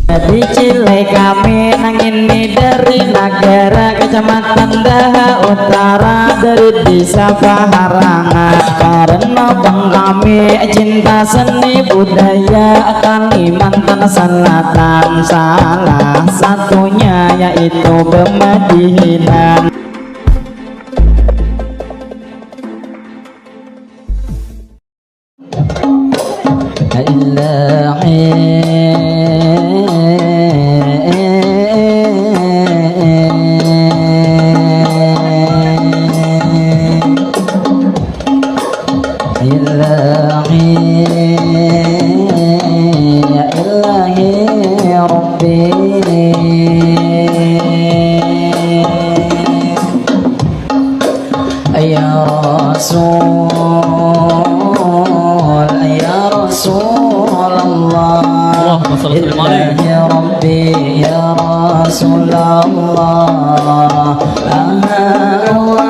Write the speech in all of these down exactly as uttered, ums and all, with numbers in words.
Jadi cilai kami nang ini dari Nagara, Kecamatan Daha Utara, dari Desa Paharangan. Karena bang kami cinta seni budaya Kalimantan Selatan, salah satunya yaitu bemadihinan. Ilahi, ya ilahi, ya Rabbi. Ya Rasul, ya Rasulullah. Allahumma salli wa sallim alaihi. Ilahi Rabbi, ya Rasulullah. Ah, ah, ah, ah, ah.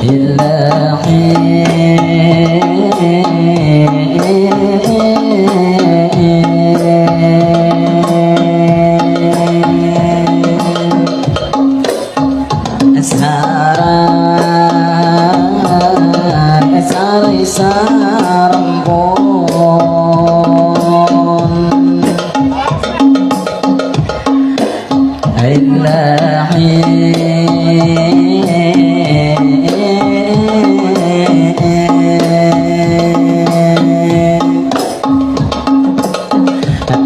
Ilahi. Sarai, sarai, sarampun. Ilahi.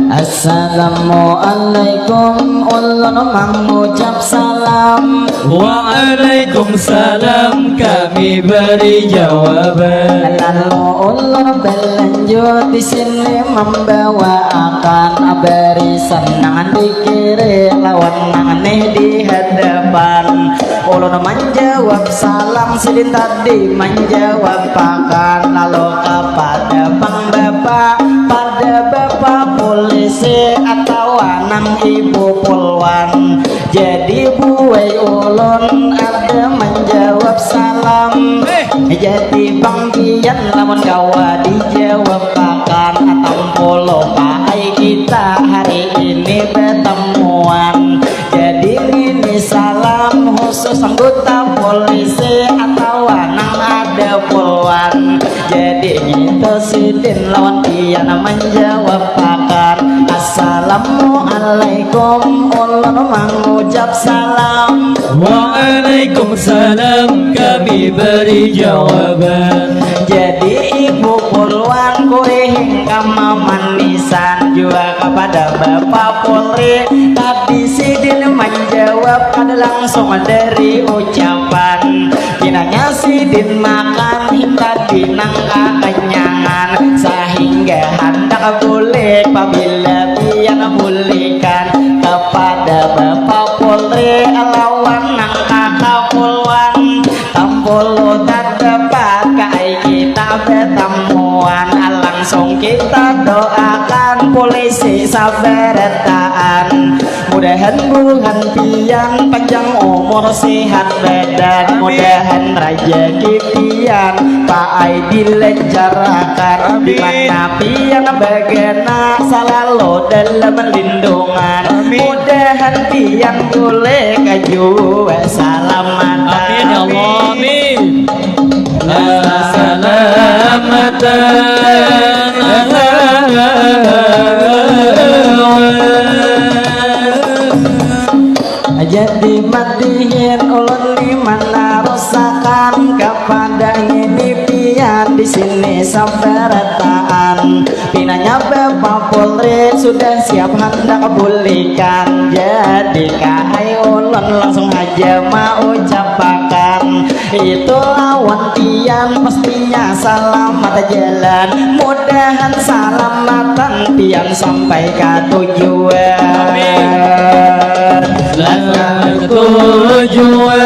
Assalamualaikum, ulun mangucap salam. Waalaikumsalam, kami beri jawaban. Lalu ulun berlanjut di sini membawakan barisan nang di kiri lawan nang nih di hadapan. Ulun menjawab salam, sidin tadi menjawab pakan, lalu kepada pang bapak, pada bapak polisi atau nang ibu polwan. Jadi buai ulun ada menjawab salam. Jadi bang pian lamun kawa dijawab pakan, tampulu paai kita hari ini betemuan. Jadi ngini salam khusus anggota polisi atau nang ada polwan. Jadi ngitu sidin lawan pian menjawab pakan. Assalamualaikum, ulun mangucap salam. Waalaikumsalam, kami beri jawaban. Jadi ibu polwan kurihing kamamanisan jua kepada bapak polri. Tadi sidin menjawab kada langsung dari ucapan. Pinanya sidin makan hingga pinang kakenyangan, sahingga handak bulik. Pabila pian bulikan kepada Bapak Polri lawan nang kakapuluan, tampulu tadapat kaai kita batamuan. Langsung kita doakan polisi sabarataan. Mudahan buhan pian panjang umur, sihat badan. Amin. Mudahan rajaki pian paai dilancarkan. Amin. Di mana pian bagana salalu dalam lindungan. Amin. Mudahan pian bulik jua salamatan. Amin ya Allah. Amin. Salamatan. Jadi madihin ulun di mana rusakan kepada ngini pian di sini sabarataan. Pinanya Bapak Polri sudah siap handak bulikan. Jadi kahai ulun langsung haja maucapakan. Itu lawan pian pastinya salamat jalan. Mudahan salamatan pian sampai ka tujuan. Amin. Selamat tujuan.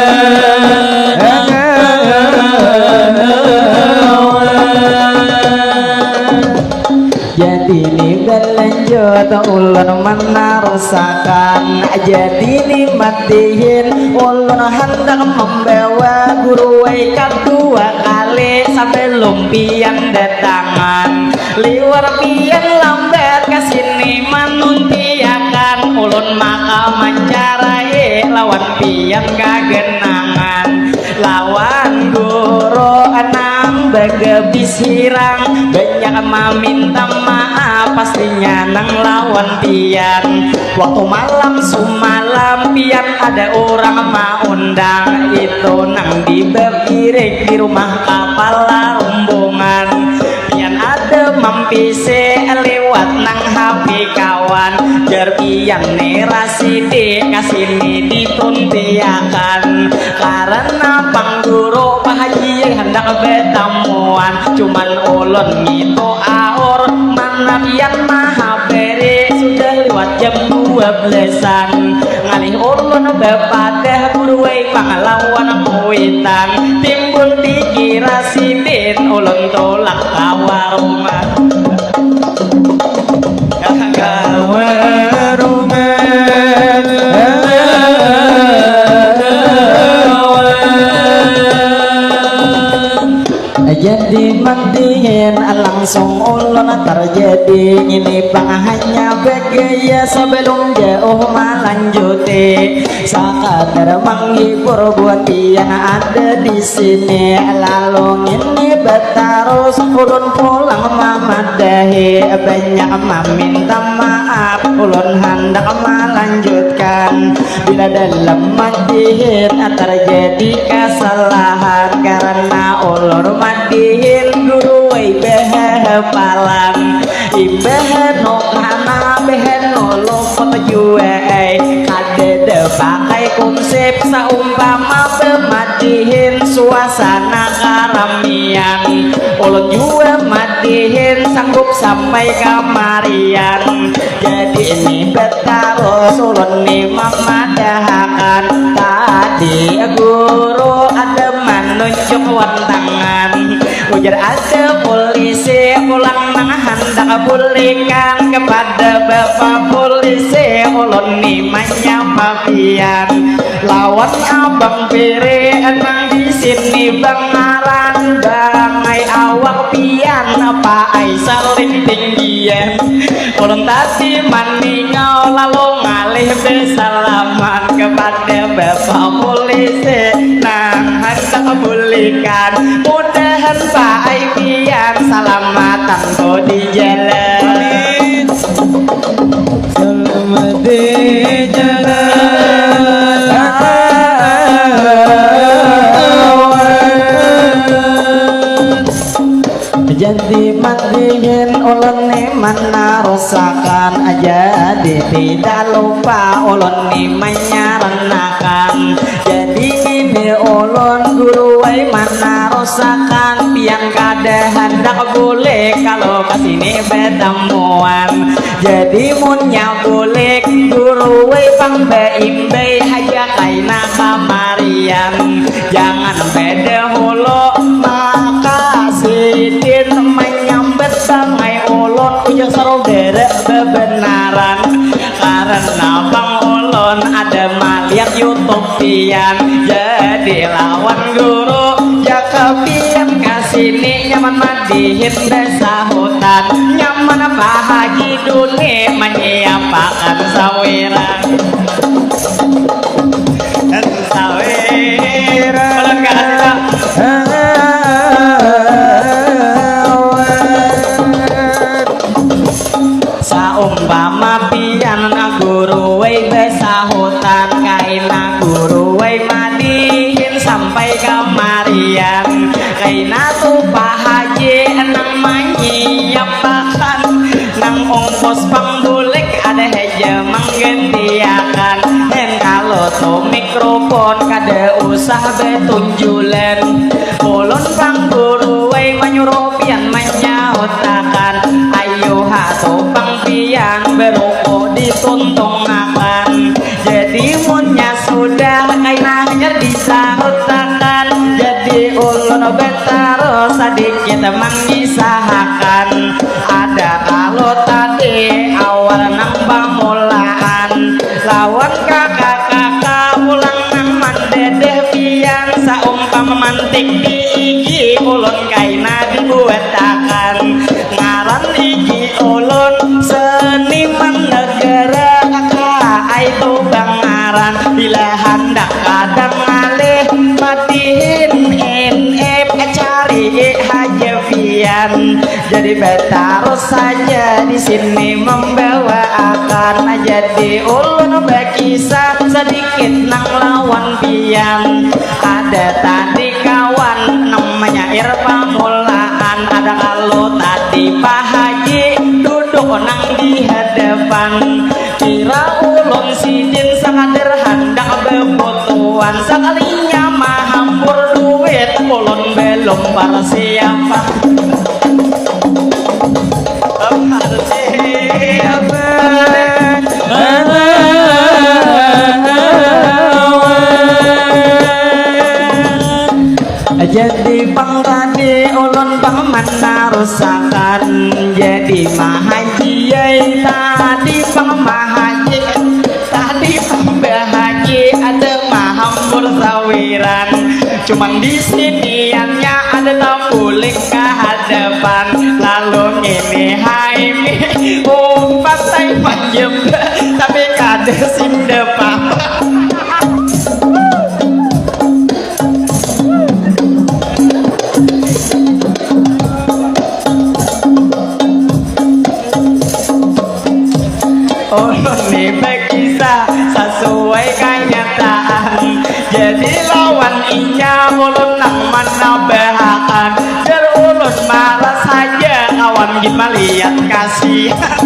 Jadi ni berlanjut ulun menarusakan. Jadi ni madihin ulun handak membawa guruai kadua kali. Belum pian datangan, liwar pian lambat kasini manuntiakan ulun maka mancarai lawan pian kagenangan. Lawan guru nang bagabis hirang banyak maminta maaf pastinya nang lawan pian. Waktu malam sumalam pian ada orang maundang itu nang di babirik di rumah kapala rombongan. Pian ada mampise liwat nang hapi kawan jar pian ni rasidi kasini dituntiakan karena pang guru pahaji handak betamuan cuman ulun ngitu aur mana pian mahabari sudah liwat jam dua belasan ngalih ulun bepadah guru ai pangalawan kuitan timbul dikira sidin ulun tulak ka warung. Ka warung. Jadi mandihin langsung ulun terjadi ini pang hanya begaya sebelum jauh melanjuti. Sakadar menghibur buat pian ada di sini. Lalu ngini betarus ulun pulang mamadahi banyak maminta maaf ulun handak melanjutkan bila dalam madihin terjadi kesalahan karena ulur madihin guru ai behapalan imbah nukana behenulu jua ai kadada pakai kunsip saumpama bemadihin suasana karamian ulun jua madihin sanggup sampai kamarian jadi ini betarus ulun ni mamadahakan tadi guru ada manunjuk wantangan ujar ada polisi pulang nang handak bulikan kepada bapak polisi ulun ni manyapa pian lawan abang piri nang di sini bangaran bangai awak pian apa ai saling tinggian ulun tadi maningau lalu ngalih besalaman kepada bapak polisi nang handak bulikan mudahan paai pian salamatan ko di jalan. Selamat di jalan. Jadi madihin ulun ni manarusakan jadi tidak lupa ulun ni manyaranakan jadi ini ulun guru ai manarusakan pian kada handak bulik kalau kasini betamuan jadi munnya bulik guru ai pang baimbai haja kaina kamarian jangan bedahulu maka sidin manyambat bangai ulun ujar saudara bebenaran karena bang ulun ada malihat YouTube pian jadi lawan guru jaka pian kasini nyaman madihin besahutan nyaman apa haji duni manyiapakan sawirang sawirang ulun kasih saumpama pian guru wei besahutan kaina guru wei madihin sampai kamarian kaina tu pahaji nang manyiapakan nang ungkus pangbulik ada haja manggantiakan dan kalau tu mikrofon kada usah betunjulan ulun pangguru wei manyuruh pian manyautakan ayu hatu pang pian beruku dituntungakan jadi munnya sudah kaina hanyar disautakan jadi ulun betarus sadikit mangisahakan ada kalu tadi awal nang pamulaan lawan kakak-kakak pulang nang mandedeh pian saumpama mantik di igi ulun Aina dibuatakan ngaran iki ulun seniman negara, K A I tu bangaran. Bila handak kadang ngalih matihin in ip, cari haja pian. Jadi batarus saja di sini membawaakan. Jadi ulun bakisah sedikit nang lawan pian. Ada tadi kawan nang manyair pamulaan, ada kalu tadi Pak Haji duduk nang di hadapan. Kira ulun sidin sakadar handak babutuhan, sakalinya mahambur duit ulun belum persiapan. Jadi pang tadi ulun pang manarusakan. Jadi mahaji ai tadi pang mahaji, tadi pang bahaji ada mahambur sawiran. Cuman di siniannya ada tabulik ke hadapan. Lalu ngini haimi umpat tai panjem, tapi kada sing dapat. Ulun ni bakisah sasuai kanyataan. Jadi lawan inya ulun nang manabahakan. Jar ulun malas haja kawan gin malihat kasihan.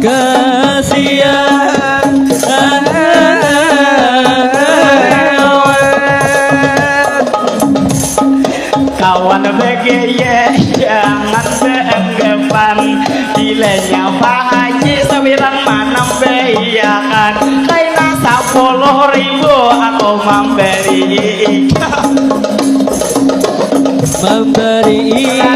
Kasihan. Kawan bagaya jangan baanggapan. Bilanya Pak Haji sawiran manambahiakan kaina sapuluh ribu atau mambari ikam. Mambari ikam.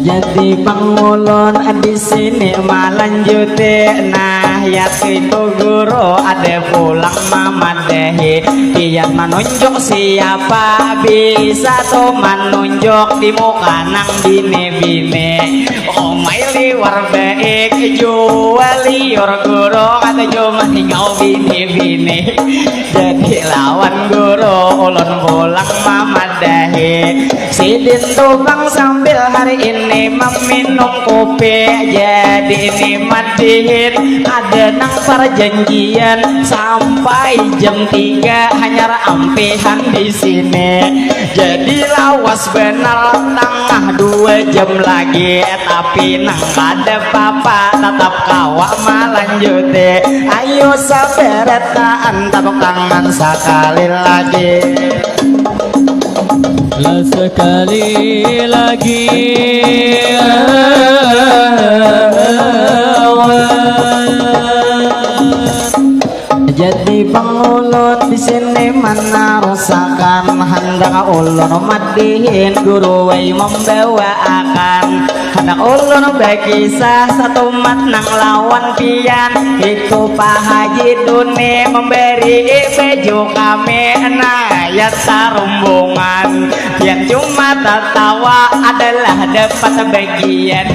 Jadi pang ulun di sini malanjuti. Nah, yaitu guru ada pulang mamadahi. Pian manunjuk siapa bisa tu manunjuk di muka nang bini-bini. Umai liwar baik jua liur guru, kada jua mahingau bini-bini. Jadi lawan guru ulun pulang mamadahi. Sidin tu pang sambil hari ini maminum kopi. Jadi ini madihin ada nang parjanjian sampai jam tiga hanyar ampihan di sini. Jadi lawas banar tangah dua jam lagi, tapi nang kada papa tatap kawa malanjuti. Ayo sabarataan tepuk tangan sakali lagi. Lah sakali lagi. Jadi pang ulun di sini manarusakan, handak ulun madihin guru ai mambawaakan. Handak ulun bakisah satumat nang lawan pian. Itu Pak Haji Duni mambari baju kami nang ayat sarumbungan. Pian cuma tatawa adalah dapat bagian.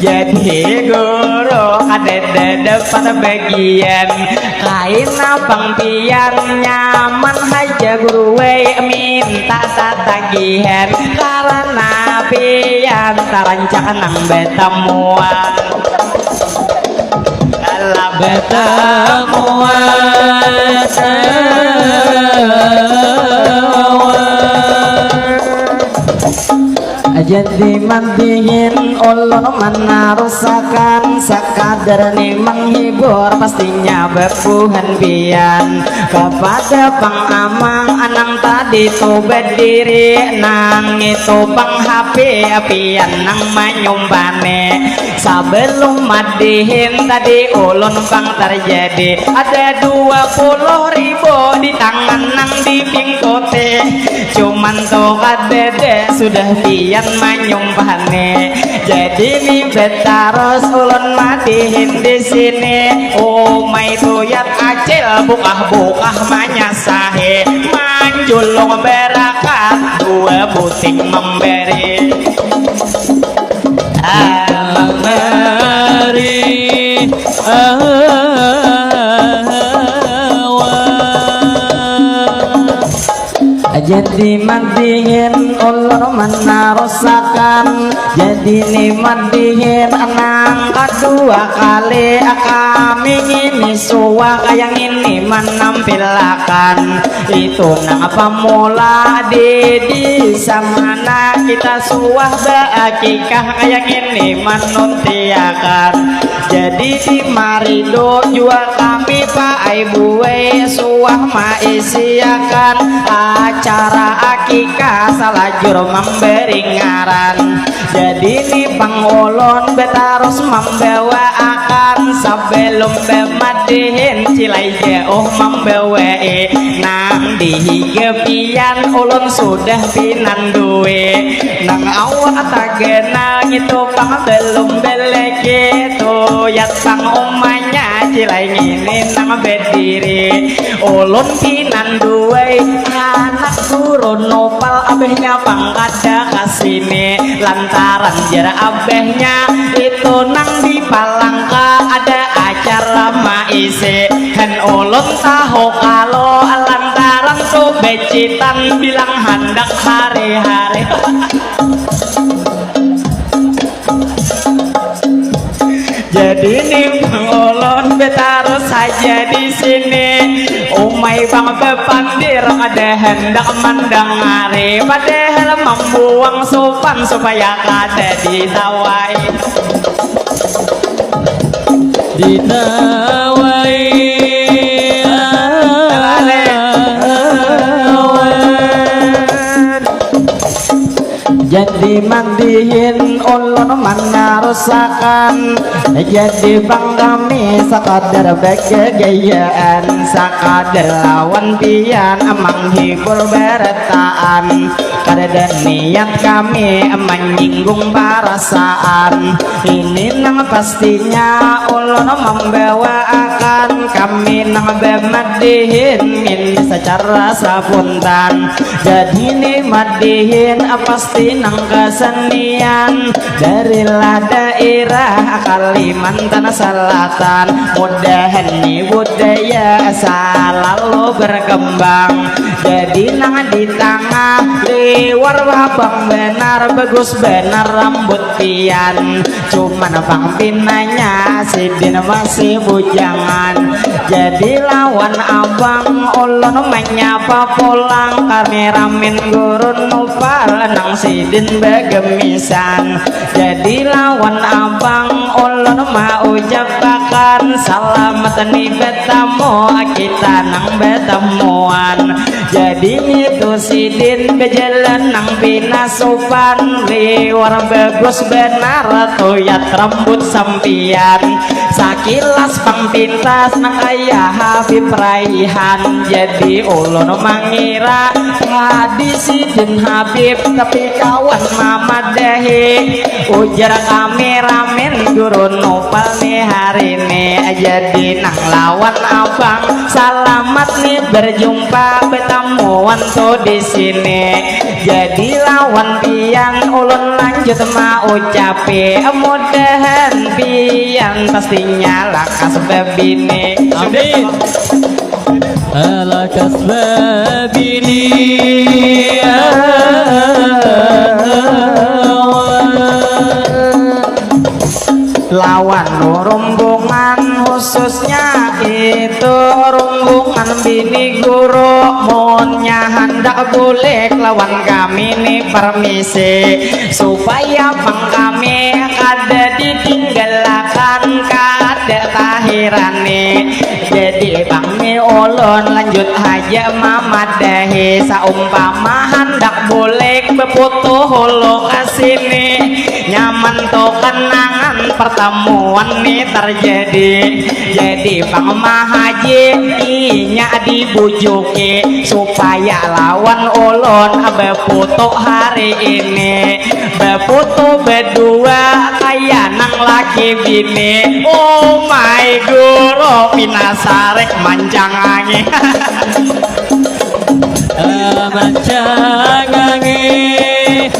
Jadi guru kadada dapat bagian. Kaina pang pian nyaman haja guru ai minta tatagihan, karana pian tarancak nang batamuan. Alah batamuan. Jadi madihin ulun manarusakan, sakadar ni manghibur, pastinya babuhan pian. Kapada pang amang anang tadi tu badiri, nang itu pang hapi pian nang manyumpani. Sabalum madihin tadi ulun pang tarjadi ada dua puluh ribu di tangan nang dibingkuti. Cuma Mantu kadede sudah pian manyumpah ni. Jadi ni betarus ulun madihin di sini. Umai tuyat acil bukah-bukah manyasahi. Manjulung berakat dua buting memberi. Ah. Memberi. Ah. Jadi madihin ulun menarusakan. Jadi ni madihin nang kedua kali kami ngini suah kaya ngini menampilakan. Itu nang pamula di desa mana kita suah beakikah kaya ngini menuntiakan. Jadi di marido jua kami paai buai suah maisiakan acara akikah salajur memberi ngaran. Jadi ni pang ulun betarus membawaakan sebelum bemadihin cilai jauh membawai nang dihiga pian ulun sudah pinandui nang awak taganal ngitu pang belum beleki tuyat pang umanya cilai ngini nang bediri ulun pinanduai anak guru nopal abahnya pang kada kasini lantaran jar abahnya itu nang di palangka ada acara maisi hen ulun tahu kalo lantaran tu becitan bilang handak hari-hari. Jadi ni pang ulun betarus saja di sini. Umai pang bepandir kada hendak mandangari padahal membuang supan supaya kada ditawai. Ditawai. Jadi mandihin ulun manarusakan. Jadi bang kami sakadar bagagayaan sakadar lawan pian menghibur barataan. Kadada niat kami menyinggung parasaan. Ini nang pastinya ulun membawaakan kami nang bamadihin ini secara sapuntan. Jadi ni madihin pasti nang kesenian darilah daerah Kalimantan Selatan. Mudahan ni budaya salalu berkembang. Jadi nang di tangah liwar abang benar bagus benar rambut pian. Cuman pang pinanya sidin masih bujangan. Jadi lawan abang ulun menyapa pulang kameramen gurun nupal nang sidin begemisan. Jadi lawan abang ulun maujapakan salamat ni betamu kita nang betamuan. Jadi nitu sidin bejalan nang pina supan liwar bagus benar tuyat rambut sampian. Sakilas pang pintas nang kaya Habib Raihan. Jadi ulun mangira tadi sidin Habib tapi kawan mamadahi. Ujar kameramen guru nupal ni hari ni jadi nang lawan abang. Salamat ni berjumpa betamuan tu di sini. Jadi lawan pian ulun lanjut maucapi mudahan pian pastinya lakas bebini. Amin. Lakas bebini. Lawan rombongan khususnya itu rombongan bini guru munnya handak bulik lawan kami ni permisi supaya pang kami kada ditinggalakan kada tahirani. Jadi pang ni ulun lanjut haja mamadahi saumpama handak bulik beputuh hulu kasini nyam Mantu kenangan pertemuan ni terjadi. Jadi pang mahaji inya dibujuki supaya lawan ulun beputu hari ini. Beputu bedua kaya nang laki bini. Oh my guru, pinasarik mancang angin. Mancang angin.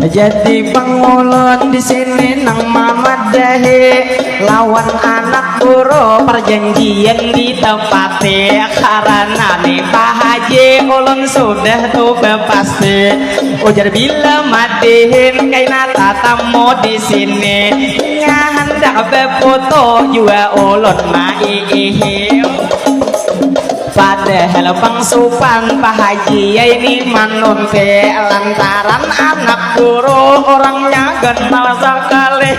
Jadi pang ulun di sini nang mamadahi lawan anak guru, perjanjian ditepati karena ni Pak Haji ulun sudah tu bepasti. Ujar bila madihin kaina tatamu di sini, nya handak beputu jua ulun maiihi. Padahal pang supan Pak Haji ya ini manunti lantaran anak guru orangnya ganal sakali.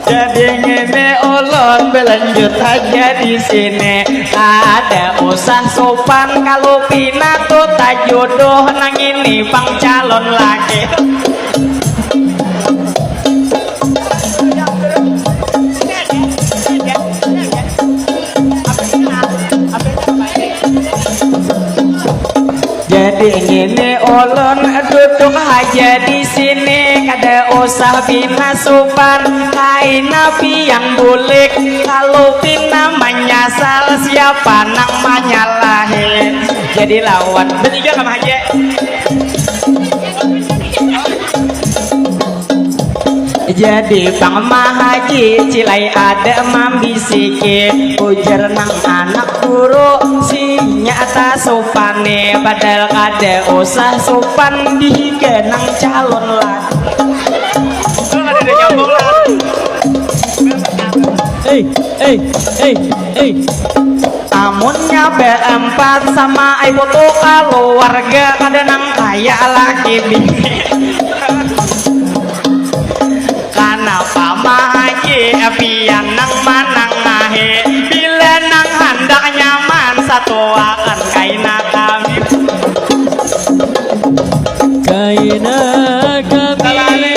Jadi ngini ulun belanjut haja di sini. Kada usah supan kalu pina tu tajuduh nang ini pang calon laki. Jadi ngini ulun duduk haja di sini, kada usah pina supan, kaina pian bulik, kalu pina manyasal siapa nang manyalahi. Jadi lawan betiga kam haja. Jadi pang mahaji cilai ada mambisiki, ujar nang anak guru sinya tasupani, padahal kada usah supan dihiga nang calon laki. Hei, hei, hei, hei. Amunnya beempat sama ai putu kaluarga kada nang kaya laki bini. Kanapa mahaji pian nang manangahi bila nang handak nyaman satuakan kaina kami. Kaina kami.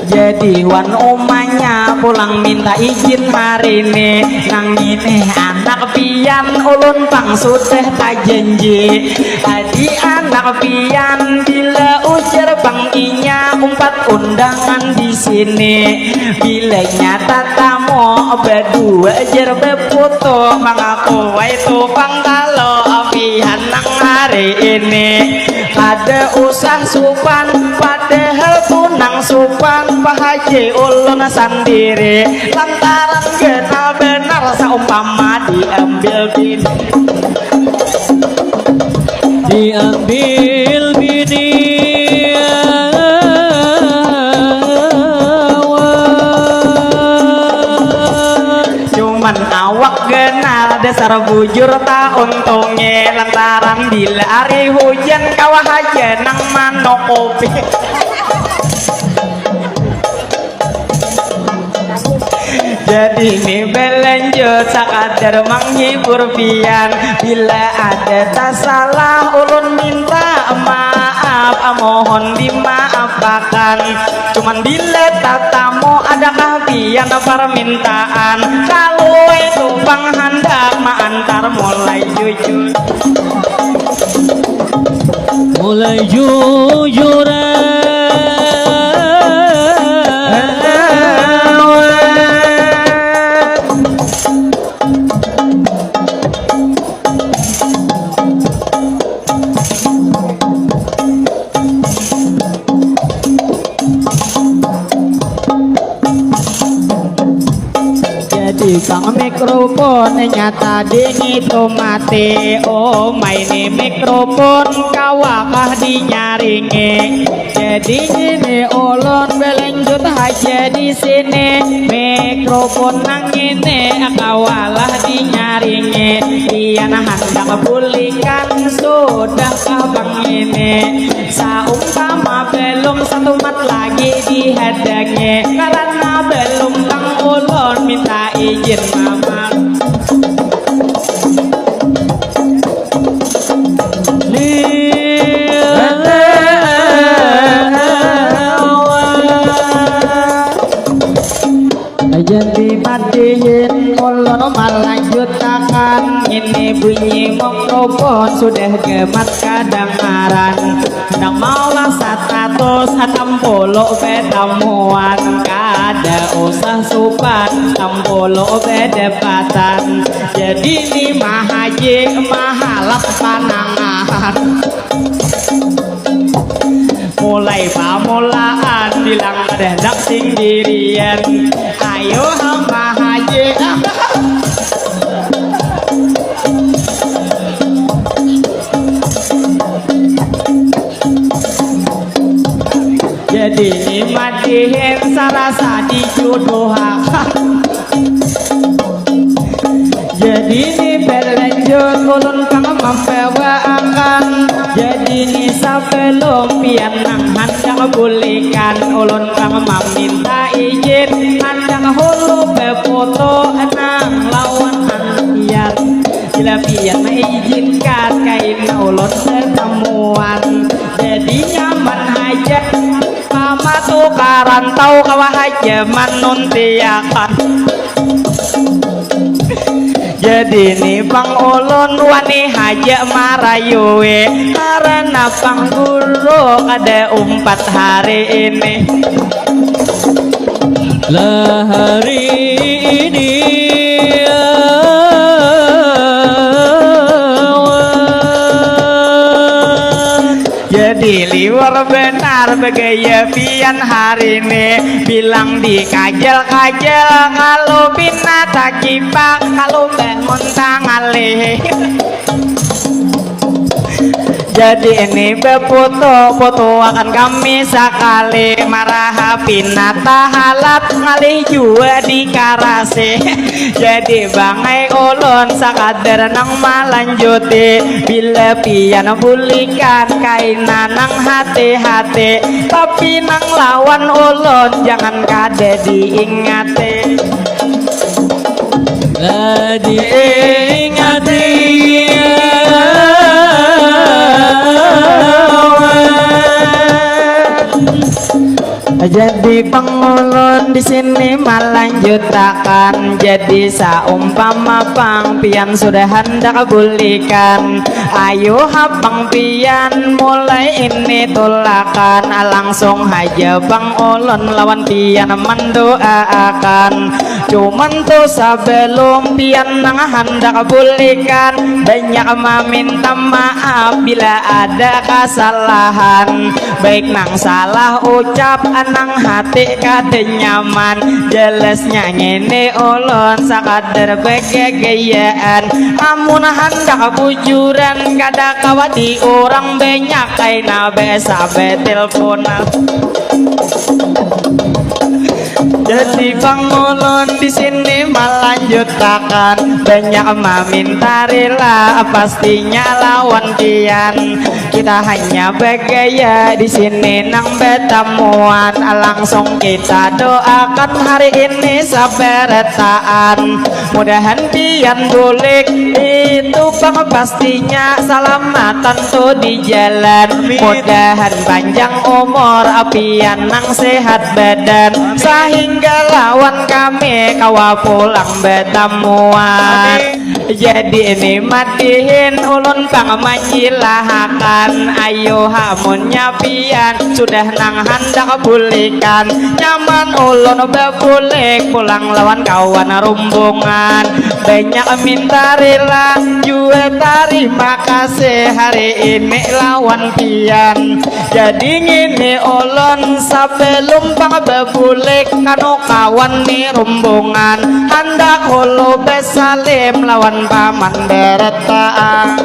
Jadi wan umanya pulang minta izin hari ini, nang ini anak pian ulun pang sudah tajanji. Adi anak pian bila ujar pang inya umpat undangan di sini. Bila nyata tamu bedua jar beputu, mangaku wai tu pang kalo pian nang hari ini. Kada usah supan, padahal tu nang supan Pak Haji ulun sandiri. Lantaran ganal banar saumpama diambil bini. Diambil bini. Cuman awak ganal dasar bujur tauntungi, lantaran bila ari hujan kawa haja nang manukupi. Jadi ni belanjut sakadar manghibur pian. Bila ada tasalah ulun minta maaf, mohon dimaafakan. Cuman bila tatamu adakah pian parmintaan, kalu itu pang handak maantar mulai jujur. Mulai jujuran. Jadi pang mikrofon nyata dingin tu mati. Oh, maini mikrofon kawakah dinyaringi. Jadi ini ulun belanjut haja di sini. Mikrofon nang ini Ini kawalah dinyaringi, pian handak bulikan sudah kah bang ini? Saumpama belum satumat lagi dihadangi, karena belum bang ulun minta izin mama. Jadi madihin ulun malanjutakan, ini bunyi mikrofon sudah gemat kadangaran. Nang maulah status enam puluh betamuan, kada usah supan enam puluh bedepatan. Jadi ni mahaji mahalap panangahan. Mulai pamulaan bilang kada handak sendirian. Ayo hamba haji. Jadi ni madihin sarasa dijodohakan. Jadi ni berlanjut ulun pang mambawaakan. Jadi ni sebelum pian nang handak bulikan, ulun pang maminta izin handak hulu befoto nang lawan pian. Bila pian maizinkan kaina ulun betamuan. Jadi nyaman haja. Mama tukaran tau kawa haja manuntiakan. Jadi ni pang ulun wani haja marayui karena pang guru kada umpat hari ini. Lah hari ini. Jadi liwar benar begaya pian hari ni. Bilang dikajal-kajal kalau pina takipak kalau bangun tangalih. Jadi ini befoto-foto akan kami sakali maraha pina tahalat ngalih jua di karasi. Jadi bangai ulun sakadar nang malanjuti. Bila pian bulikan kaina nang hati-hati, tapi nang lawan ulun jangan kada diingati. Lah diingati. Jadi pang ulun di sini malanjutakan. Jadi saumpama pang pian sudah handak bulikan, ayu ha pang pian mulai ini tulakan. Langsung haja pang ulun lawan pian manduaakan. Cuman tu sebelum pian nang handak bulikan, banyak maminta maaf bila ada kasalahan. Baik nang salah ucap, nang hati kada nyaman. Jelasnya ngini ulun sakadar begegayaan. Amun handak bujuran kada kawa di urang banyak kaina biasa betelponan. Jadi pang ulun di sini malanjutakan, banyak maminta rila pastinya lawan pian. Kita hanya begaya di sini nang betamuan. Langsung kita doakan hari ini sabarataan. Mudahan pian bulik itu pang pastinya salamatan tu di jalan. Amin. Mudahan panjang umur pian nang sehat badan. Amin. Sahingga lawan kami kawa pulang betamuan. Amin. Jadi ini madihin ulun pang manjilahakan. Ayu ha munnya pian sudah nang handak bulikan, nyaman ulun babulik pulang lawan kawan rumbungan. Banyak minta rila jua tarima kasih hari ini lawan pian. Jadi ngini ulun sebelum pang babulik kanu kawan ni rumbungan, handak hulu besalim lawan paman berataan.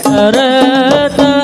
Berataan.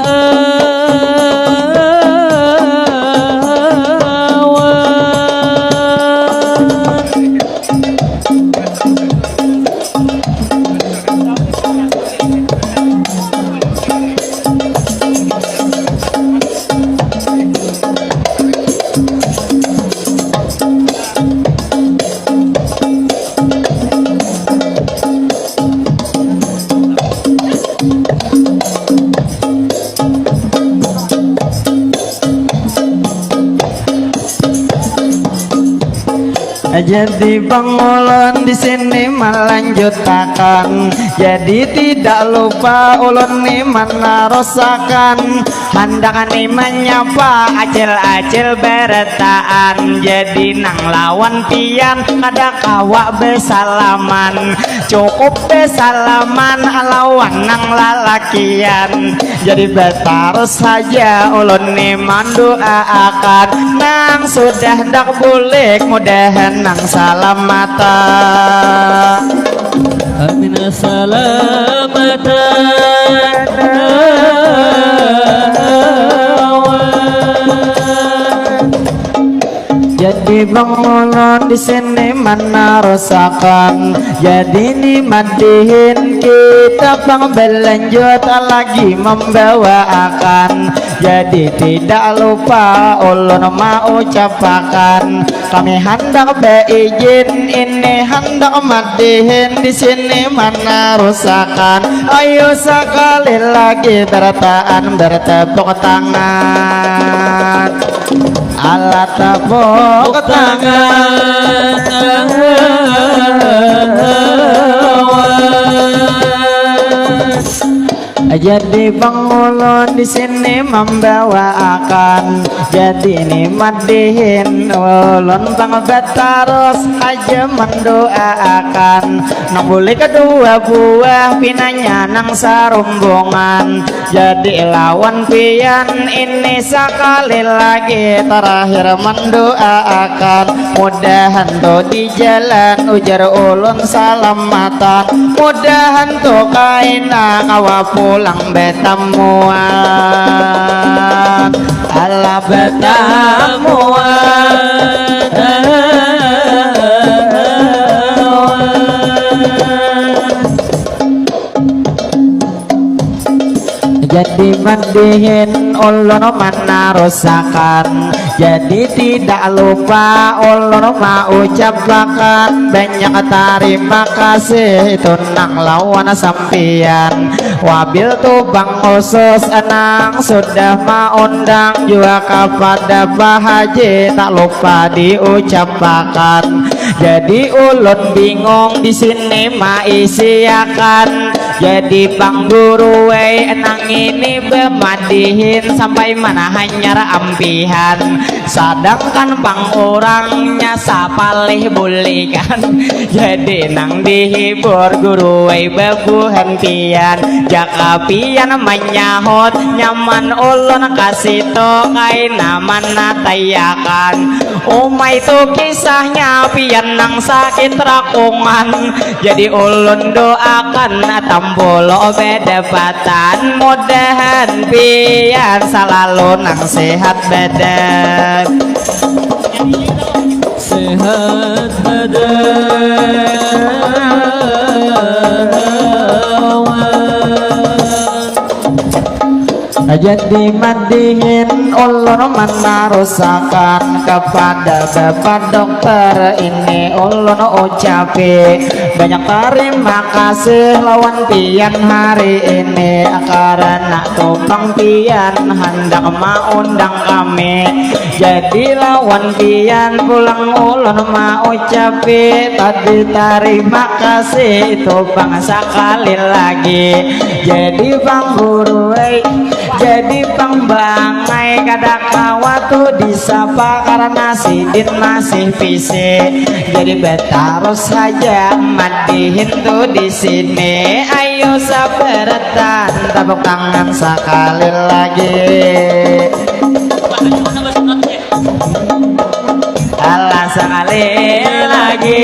Jadi bang ulun di sini melanjutakan. Jadi tidak lupa ulun ni menerusakan. Handak ni menyapa acil-acil beretaan. Jadi nang lawan pian kada kawa besalaman. Cukup besalaman lawan nang lalakian. Jadi betarus saja ulun ni manduaakan. Nang sudah handak bulik mudahan nang salamata. Amin salamata. Jadi bang ulun di sini menerusakan. Jadi ni madihin kita bang berlanjut lagi membawaakan. Jadi tidak lupa ulun maucapakan. Kami handak beijin ini handak madihin di sini menerusakan. Ayo sekali lagi bertaan bertepuk tangan. Alat tepuk tangan. Jadi bang ulun di sini membawaakan. Jadi ni madihin ulun bang betarus aja mendoaakan. Nang boleh kedua buah pinanya nang sarumbungan. Jadi lawan pian ini sekali lagi terakhir mendoaakan. Mudahan tu di jalan ujar ulun salamatan. Mudahan tu kaina kawa pulang betamuan. Alah betamuan. Jadi madihin ulun manarusakan. Jadi tidak lupa ulun maucapakan banyak tarima kasih itu nang lawan sampian. Wabil tu bang khusus nang sudah maundang jua kapada Pak Haji tak lupa diucapakan. Jadi ulun bingung di sini maisiakan. Jadi pang guru wei nang ini bemadihin sampai mana hanyar ampihan. Sadangkan pang urangnya sapalih bulikan. Jadi nang dihibur guru wei bebuhan pian. Jaka pian manyahut nyaman ulun kasitu kaina manatayakan. Umai tu kisahnya pian nang sakit rakungan. Jadi ulun doakan tampulo bedepatan. Mudahan pian salalu nang sehat badan. Sehat badan. Jadi madihin ulun manarusakan kepada Bapak Dokter ini ulun ucapi banyak terima kasih lawan pian hari ini karena tu pang pian handak maundang kami. Jadi lawan pian pulang ulun maucapi tadi tarima kasih itu pang sakali lagi. Jadi pang guru ai, jadi pang bang ai kada kawa tu disapa karena sidin masih pisi. Jadi betarus saja madihin tu di sini. Ayo sabaratan tepuk tangan sakali lagi. Alah sakali lagi.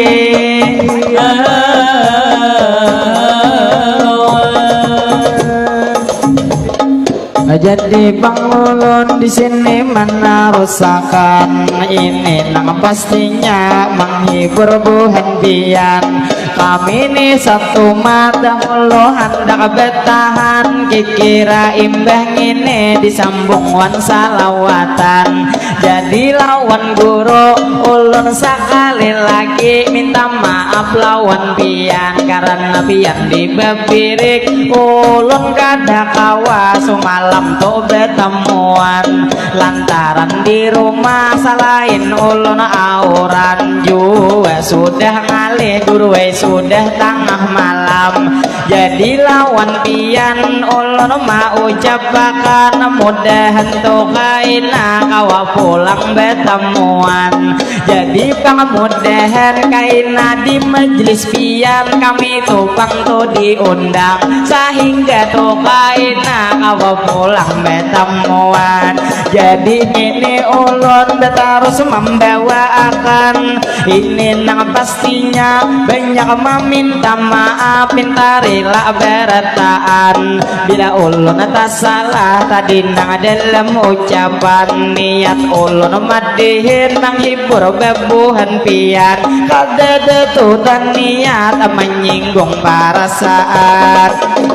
Jadi pang ulun di sini manarusakan ini nang pastinya menghibur buhan pian. Kami ni satu mata mulu handak betahan kikira imbah ngini disambung wan salawatan. Jadi lawan guru ulun sakali lagi minta maaf lawan pian karena pian di bebirik ulun kada kawa sumalam tu betamuan lantaran di rumah salain ulun auran jua Sudah ngalih gurui, sudah tangah malam. Jadi lawan pian ulun maucapakan, mudahan tu kaina kawa pulang batamuan. Jadi pang mudahan kaina di majlis pian, kami tu pang tu diundang, sahingga tu kaina kawa pulang batamuan. Jadi ini ulun tarus mambawaakan ini nang pastinya banyak maminta maaf, minta rila barataan bila ulun tasalah tadi nang dalam ucapan. Niat ulun madihin nang hibur babuhan pian, kadada tu taniat manyinggung parasaan.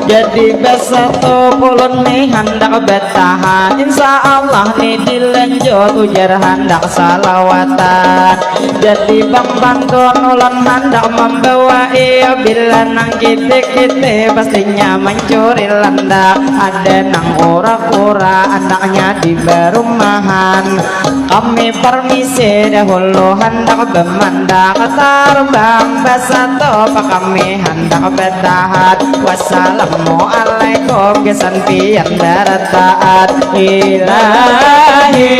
Jadi basatu ulun ni handak batahan, insya Allah ni dilanjut ujar handak salawatan. Jadi bang pantun ulun handak mambawai, bila nang kitik-kitik pastinya mancuri landak. Ada nang kura-kura anaknya di barumahan. Kami permisi dahulu handak bamandak, tarbang basatu pa kami handak batahat. Wassalamualaikum, gasan pian barataat. Ilahi,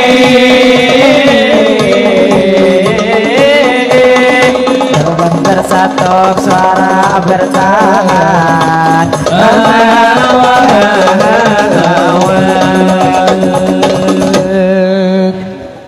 tarbang bersatu suara bertahan.